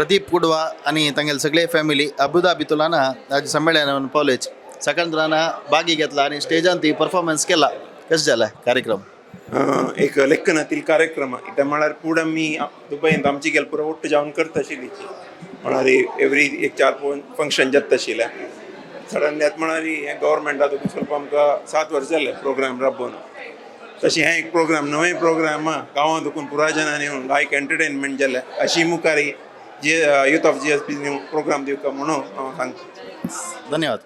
प्रदीप कुडवा आणि तांगेले सगळे फॅमिली अबुधाबी तुलाना आज संमेळन पावलेच सकाळ भागी घेतला आणि स्टेजान ती परफॉर्मन्स केला. कशें जालें कार्यक्रम? एक लेखनातील कार्यक्रम इथं म्हळ्यार पुढं मी दुबईंत आमची गेल पुरो ಒಟ್ಟು जावन करता आशिल्ली. म्हळ्यार एवरी एक चार फंक्शन जाता आशिल्लें. सडनली आतां म्हळ्यार हें गव्हर्मेंटा तुका ಸ್ವಲ್ಪ आमकां 7 वर्स जालें प्रोग्राम राबोवन. तशें हें एक प्रोग्राम, नवें प्रोग्राम आहा. गांवांत दुखून पुराय जाणांनी येवन लायक एंटरटेनमेंट जालें. अशी मुखार जे युथ ऑफ जीएसबी प्रोग्राम दिवका म्हणून हांव सांगता. धन्यवाद.